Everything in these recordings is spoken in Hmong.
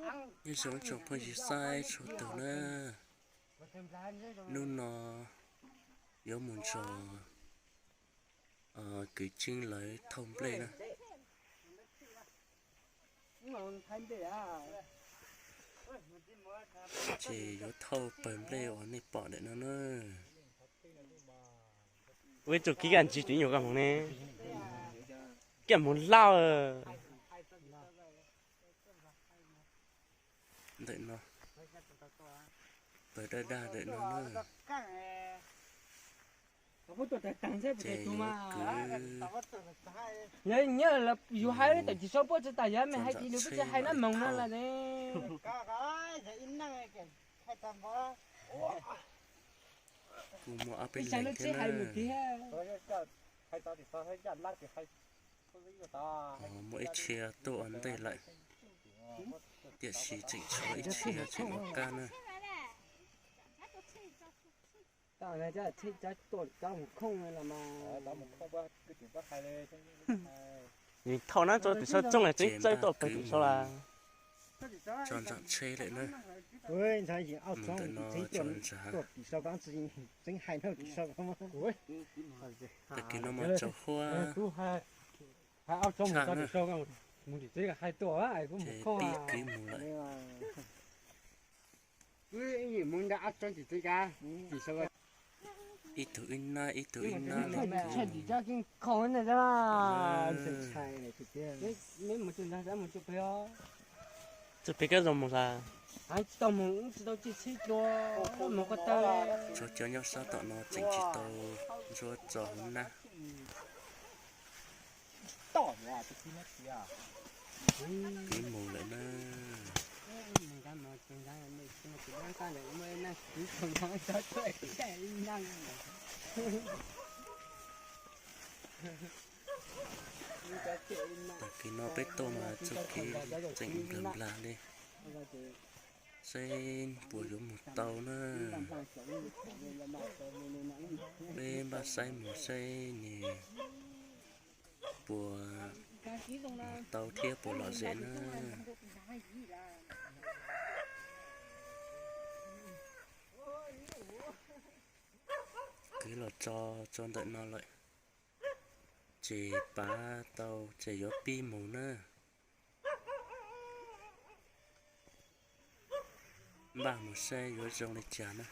Nyob zoo tsoom phooj ywg saib txhua tus na, hnub no yuav mus nrog kwv tij lawv thauj nplej na. Ces yuav thauj pawg nplej uas nej pom ntawm no na. Ua ib tug kib kaj ntsis tim nyuag kaj hmoov ne, kaj hmoov laj. Ntawm no, pawg daj daj ntawm no na. Ces yuav kwv Nyob yus hais tam cis sau puab tsis tas yog mej hais ces nws twb tsis hais nab moog na lawm ne. Kuj muaj ob peb leeg thiab na. Muaj ib txhia tuaj ua ntej lawm, tiam sis tseem tshuav ib txhia tseem ua kab na. Thauj na, tso tim sau txooj tseem txawj tuaj pawg tim sau lawm. Tso ntsaam tsheb lawm na. Mus ntawm no tso ntsaam. Tag kis no mas tsaus huab tshaj na. Ces pib kwv mus lawm. Ib tug ib nab, ib tug ib nab li. Txug pem kab zoo mus lawm. Tshuav cov nyob sab tom no tseem tsis tau ntsuab tso hauv nab. Pib mus lawm na. Tag kis no peb tuaj mas txuj kev tseem nplag nplag li. Saib puas yuav mus tau na. Peb npaj saib mus saib nws puas mus tau thiab puas lom zem na. Kwv los tso, tso ntawm no lawm, ces pav tau ces yuav pib mus na. Npaj mus saib yuav zoo li cas na.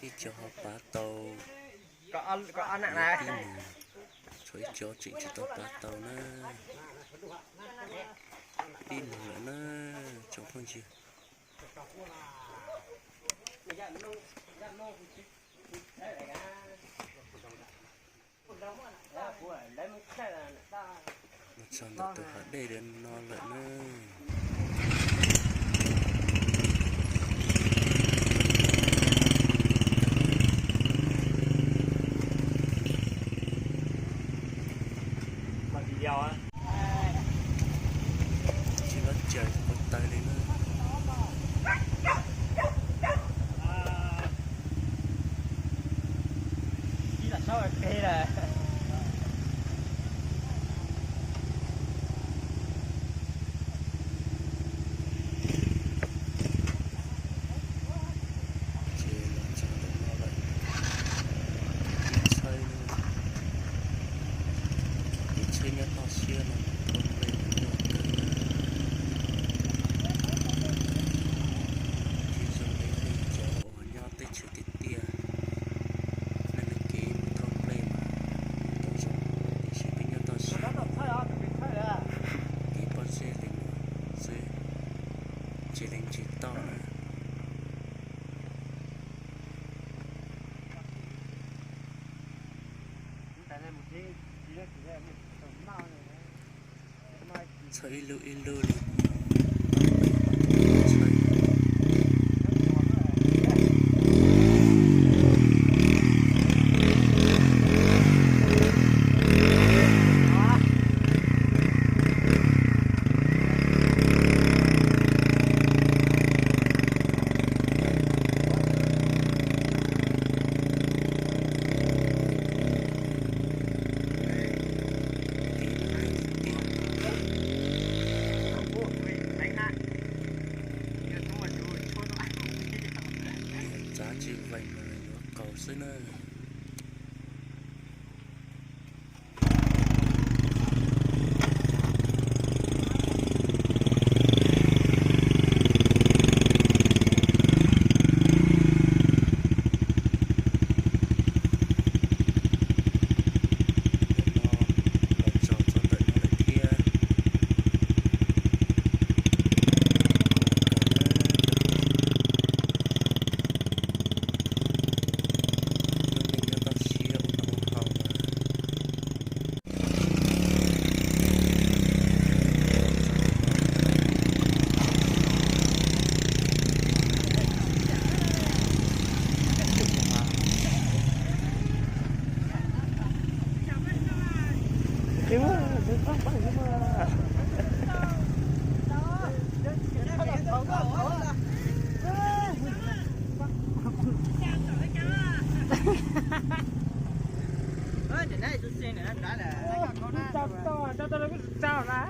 Ib co ho pav tau, pib mus, tshuav ib co tseem tsis tau pav tau na. Pib mus lawm na, tsoom phooj ywg. Mus txog ntawm tus hav dej no lawm na. Tsis muaj chaw ua taw li na. Ces los txog ntawm no lawm, ib txhawb, ib txhawb nyob toj siab no, thauj nplej nyuaj kawg na. Tsis zoo li peb cov uas nyob teb chaws tiaj tiaj, nej li kev mus thauj nplej mas tau zoo, tiam sis peb nyob toj siab, kev pob zeb li no xwb, tsis lees tsis tau na. Txhawb ib lub ib lub li. Tsis veem mas yuav qaus xwb na. Los txog txog ntawm no lawm thiab. Lub neej nyob toj siab ua noj ua haus mas.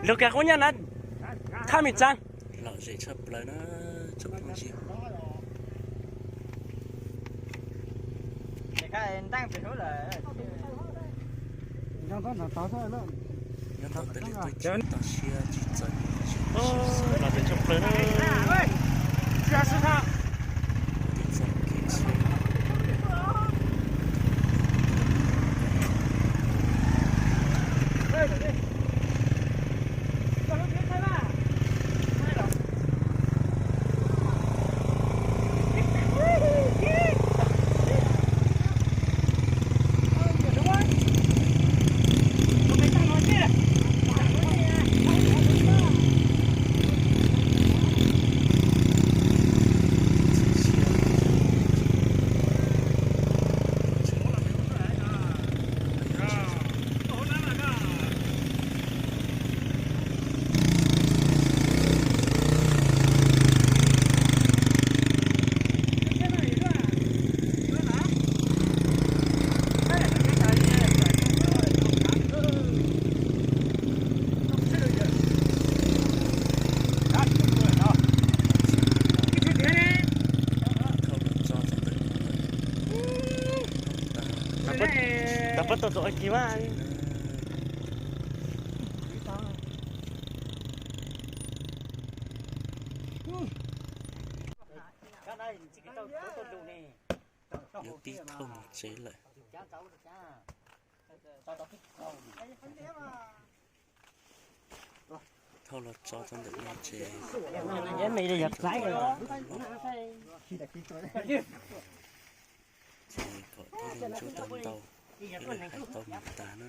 Lug kag qub nyaj na, thaj me txav. Lom zem tshaj plaws na tsoom phooj ywg. Nyob ntawm peb lub tuaj tsis tau siab tsis txawj. Lom zem tshaj plaws na. Tau pab tau tus kis mas. Yuav pib thauj mus tsev lawm. Thauj los tso rau ntawm no ces ces kom thiaj li ntsuab tau ntau, thiaj li hais tau mus tas na.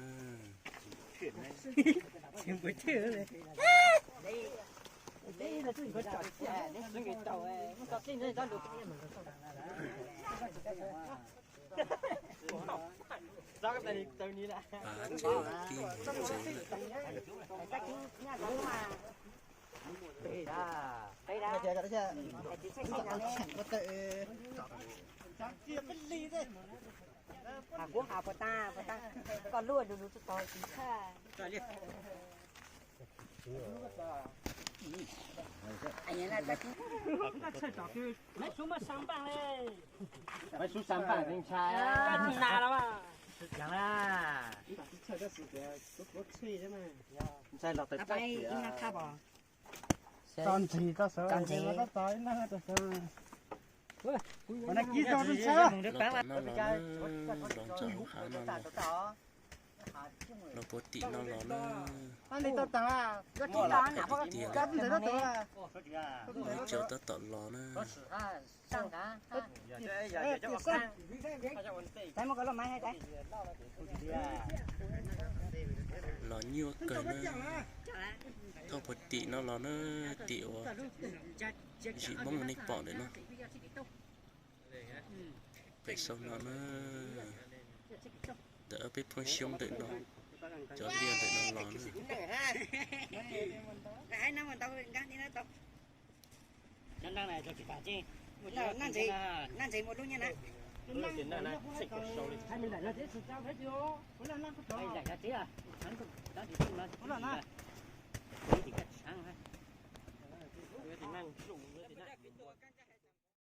Pab tsev pib mus tsev lawm. Kuv has puas tag, puas tag, koj lub lus lus tsis tau tsis tshaj. Maiv Sub Sam Npaj tseem ntshai. Ntshai los tawm tag. Tso ntsis tso sawv, tso ib leeg tso sawv. Los tom no los na, los ntawm hauv hav no los. Los puag tim no los na. Tim no phem tiag tiag. Muaj ib co tab tom los na. Los nyuaj kawg na. Thauj puag tim no los na, tim uas yim Hmoob nej pom ntawm no. Pem saum no na, ntawm ob peb phooj xyoob ntawm no, cov liaj ntawm no los na.